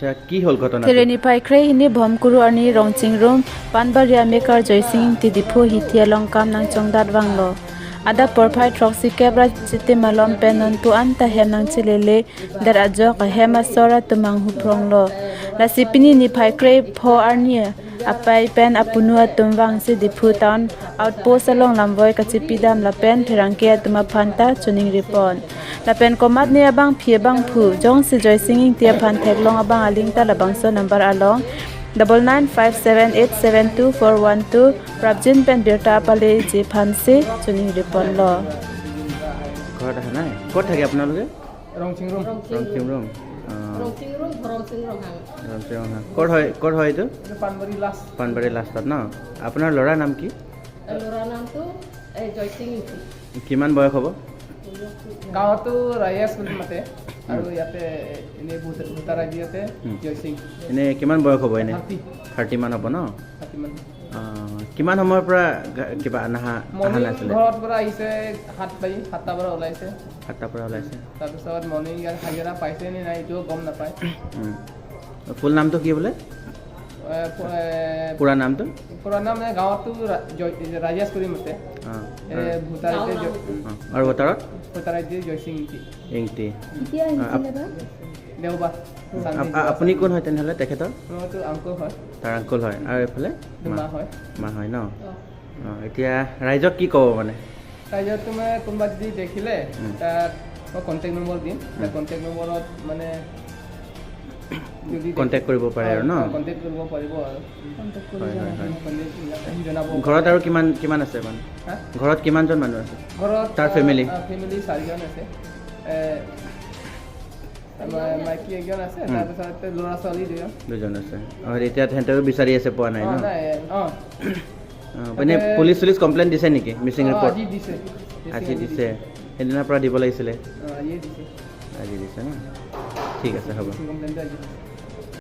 আচ্ছা, কি হ'ল ঘটনা? Thereni phai khrei hini bom kuru arni rongchingrum Panbari Maker Joysing Ingti diphu hithie along kam nang chongdat vanglo. Adak porphai throk si kep ra chitim alom pen nonpu an tahem nang chilele dat ajok ahem asor atum ang huprong lo. Lasi pini ni phai khrei pho arni apai pen apunu atum vang si Diphu town outpost along lamvoi kachipidam lapen pherangke atum aphan ta chuning ripon. Lapen komat ni abang phi abang phu jong si Joysing Ingti aphan theklong abang aling ta labangso number along 9957872412 Prabjin pen birta pale ji phansi chuning ripon lo. ঘৰত অহা নাই। ক'ত থাকে আপোনালোকে? ৰংচিং room. ৰংচিং room. অঁ। ৰংচিং room, ধৰমচিং ৰঙাং। ৰংচিং room. ক'ত হয়, ক'ত হয় এইটো? এইটো পাণবাৰী লাষ্ট। পাণবাৰী লাষ্টত ন? আপোনাৰ ল'ৰাৰ নাম কি? ল'ৰাৰ নামটো এই জয়সিং ইংতি। কিমান বয়স হ'ব? গাঁৱতো ৰায়াছ বুলি মাতে আৰু ইয়াতে এনেই ভোটাৰ আই ডি ইয়াতে জয়সিং। এনেই কিমান বয়স হ'ব এনেই? 30। 30 মান হ'ব ন? 30 মান। অঁ, কিমান সময়ৰ পৰা কিবা নাহা অহা মৰ্ণিং নাছিলে? ঘৰত পৰা আহিছে 7 বাজি 7টাৰ পৰা ওলাইছে। 7টাৰ পৰা ওলাইছে। তাৰপিছত মৰ্ণিং ইয়াত হাজিৰা পাইছে নে নাই, এইটোও গম নাপায়। ফুল নামটো কি বোলে? পুৰা নামটো? পুৰা নাম মানে গাঁৱতো ৰাজেশ কৰি মাতে। ভোটাৰ আই ডি। অঁ, আৰু ভোটাৰত? ভোটাৰ আই ডি জয়সিং ইংতি। ইংতি। দেওবাৰ। আপুনি কোন হয় তেনেহ'লে তেখেতৰ? মইতো আংকুল হয়। তাৰ আংকুল হয়। আৰু এইফালে? মা হয়। মা হয় ন? অঁ, এতিয়া ৰাইজক কি ক'ব মানে? ৰাইজত মানে কোনোবা যদি দেখিলে তাক মই কণ্টেক্ট নম্বৰ দিম। কণ্টেক্ট নম্বৰত মানে যদি কণ্টেক্ট কৰিব পাৰে আৰু ন? কণ্টেক্ট কৰিব পাৰিব আৰু। হয়। কণ্টেক্ট জনাব। ঘৰত আৰু কিমান কিমান আছে মানুহ? হা? ঘৰত কিমানজন মানুহ আছে? ঘৰত তাৰ family? ফেমিলি চাৰিজন আছে। আমাৰ মাইকী এজন আছে, তাৰপিছত ল'ৰা ছোৱালী দুজন। দুজন আছে। অঁ, এতিয়া তেহেঁতেও বিচাৰি আছে, পোৱা নাই ন? নাই, অঁ। অঁ, মানে পুলিচ চুলিচ কমপ্লেইন দিছে নেকি, মিচিং ৰিপৰ্ট? আজি দিছে। আজি দিছে। সেইদিনাৰ পৰা দিব লাগিছিলে। অঁ, আজিয়ে দিছে। আজি দিছে ন? ঠিক আছে, হ'ব। কমপ্লেইনটো আজি দিছে।